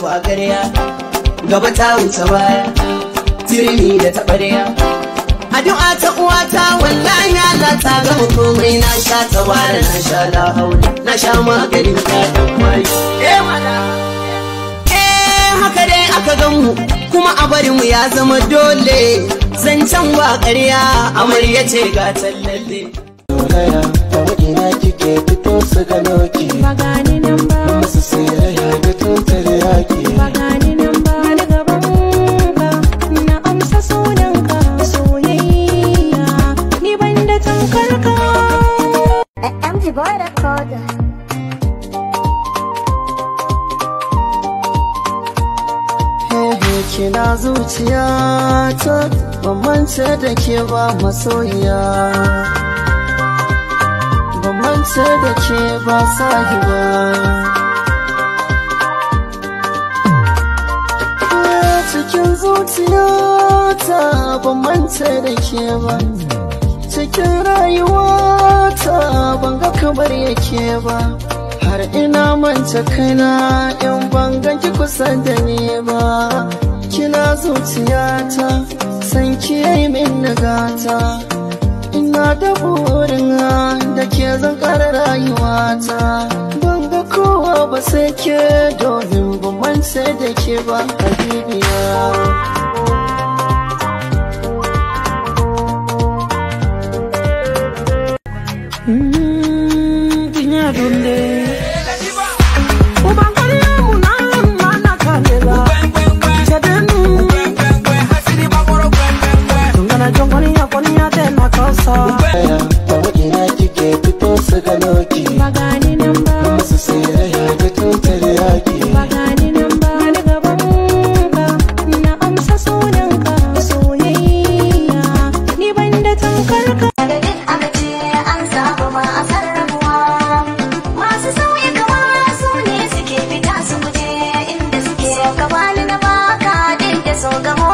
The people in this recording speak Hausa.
Ba ƙarya, gaba ta wuce baya, turmi da taɓarya. Addu'a ta uwata, wallahi Allah ta gama komai. Na sha tabara, na sha lahaula, na sha maganin daɗin mai. Eh mana. Eh, haka dai aka gan mu, kuma a bari mu ya zama dole. Zancen ba ƙarya, amarya ce ga tallalle. Zolaya, ta ina kike fito su gano ki. Ba gani nan ba. Musu siraya da tutar yaki. Ba gani nan ba. Ni gaban ka na amsa sunanka, soyayya ni ban da tamkar ka. MG Boy Recorder. Hehe, kina zuciyata, ban mance da ke ba masoyiya. Ban mance da ke ba sahiba. Cikin zuciyata ban mance da ke ba. Cikin rayuwata ban ga kamar yake ba. Har ina manta kaina in ban ganki kusa da ni ba. Kina zuciyata, san ki yayi min nagata. Ina da burin da ke zan ƙara rayuwata. Ban ga kowa ba sai ke, domin ban mance da ke ba habibiya. Ta ina kike fito su gano ki. Ba gani nan ba. Musu siraya da tutar yaki. Ba gani nan ba. Ni gaban ka na amsa sunanka, soyayya ni ban da tamkar ka. Da duk aka ce an saba ba a san rabuwa. Masu sauyi kama su ne suke fita su guje inda suke. So ka bani na baka, duk da so gamo.